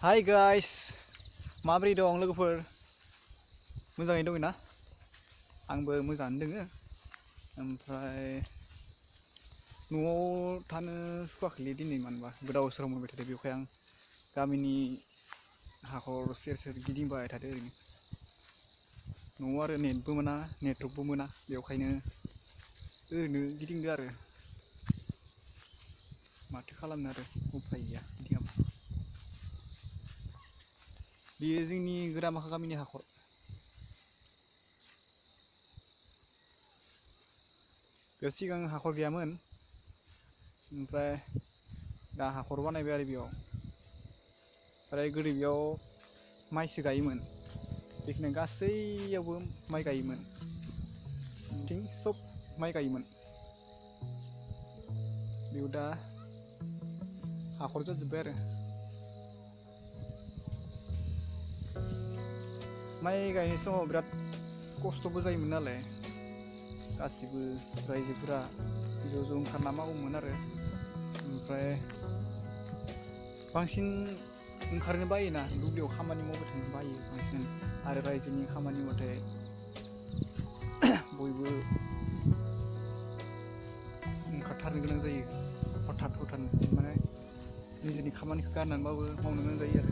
Hai guys, माबोरै दं लोगोफोर? मोजाङै दङ ना? आंबो मोजाङानो दोङो। ओमफ्राय न'आव थानो सुखुवाखैलै दिनै मानोबा गोदाव सोराव मोनबाय थादों बेवहाय आं गामिनि हाखर सेर सेर गिदिंबाय थादों ओरैनो। न'आव आरो नेटबो मोना नेटवर्कबो मोना बेवखायनो ओरैनो गिदिंदो आरो माथो खालामनो आरो उफाय गैया गिदिङाबा। बेयो जोंनि गोरामाखा गामिनि हाखर। बेयाव सिगां हाखर गैयामोन, ओमफ्राय दा हाखर बानायबाय आरो बेयाव। ओमफ्राय गोदो बेयाव माइसो गायोमोन, बेखिनि गासैयावबो माइ गायोमोन, बिथिं सब माइ गायोमोन। बेयाव दा हाखर जाजोब्बाय आरो। माइ गायनाय समाव बिराद खस्थ'बो जायोमोन नालाय, गासिबो रायजोफोरा ज' ज' ओंखारना मावोमोन आरो। ओमफ्राय बांसिन ओंखारनो बायोना, दुब्लियाव खामानि मावबाय थानो बायो बांसिन। आरो रायजोनि खामानि बाथाय बयबो ओंखारथारनो गोनां जायो, हथात माने निजेनि खामानिखौ गारनानैबाबो मावनो गोनां जायो आरो।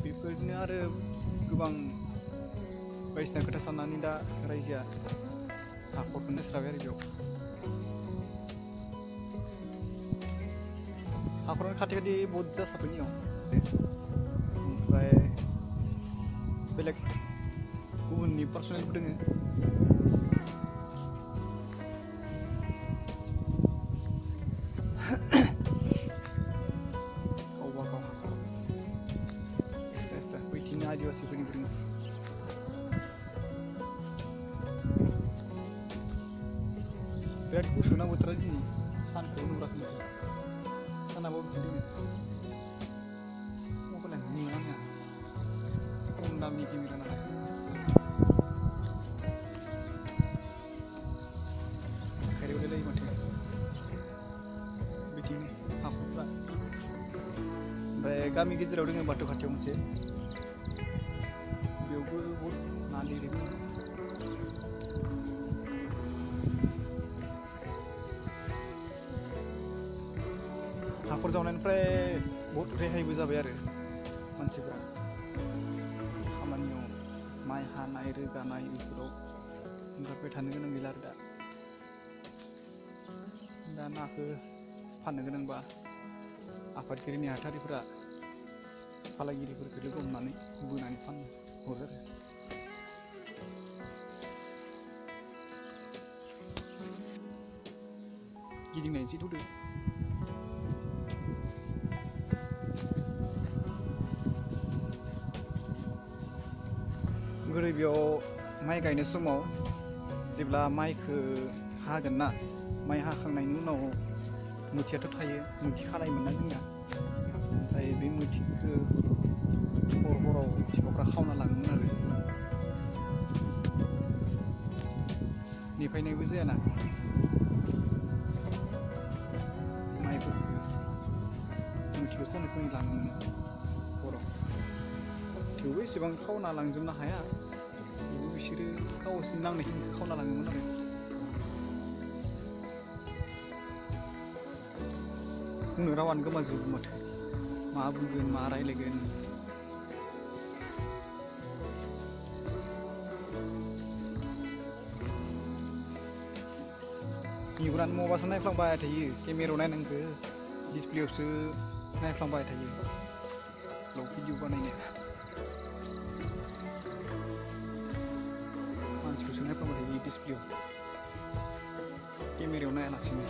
बेफोरनो आरो गोबां बायदिसिना खोथा साननानै दा रायजोआ हाखरखौनो सारबाय आरो बेयाव। हाखरानो खाथि खाथि बहुद जासाबबाय नियाव। ओमफ्राय बेलेग गुबुननि पार्सनेलबो दोङो। गावबा गाव हाखर एक्सट्रा बैथिंनो आदिबासिफोरनिबो दोङो। बिराद गुसु ना बोथोरा दिनै, सानखौबो नुहराखै माथो। सानाबो बिथिं दोङो। मबाइलानो नुवा आंनिया, खम दामनि केमेरा नालाय। खायलें माथो बिथिं हाखरफ्रा। ओमफ्राय गामि गेजेराव दोङो बाथौ खाथियाव मोनसे, बेयावबो बहुद ना देरो। हाखर जावनायनिफ्राय बहुद रेहायबो जाबाय आरो मानसिफोरा खामानियाव, माइ हानाय रोगानाय बेफोराव ओंखारबाय थानो गोनां गैला आरो दा नाखौ फाननो गोनांबा आफादगिरि नेहाथारिफोरा फालांगिरिफोरखौ लोगो हमनानै बोनानै फाननो हरो आरो। गिदिंनायसै थ'दो। गोदो बेयाव माइ गायनाय समाव जेब्ला माइखौ हागोन ना, माइ हाखांनायनि उनाव मोथियाथ' थायो, मोथि खानायमोन ना जोंना। ओमफ्राय बे मोथिखौ हराव सिखावफ्रा खावना लाङोमोन आरो। नेफायनायबो जायाना माइफोरखौ, मोथिखौ खनै लाङोमोन हराव। थेवबो एसेबां खावना लांजोबनो हाया, थेवबो बिसोरो गावसोरनि नांनायखिनिखौ खावना लाङोमोन आरो। बुंनो रावानो गोमाजोबो माथो, मा बुंगोन मा रायलायगोन। मेगनानो मबासो नायफ्लांबाय थायो, केमेरायाव नायनांगौ डिसप्लेआवसो नायफ्लांबाय थायो ब्लग भिडिअ बानायनो। मानसिखौसो नायफ्लांबाय थायो डिसप्लेआव, केमेरायाव नायालासिनो।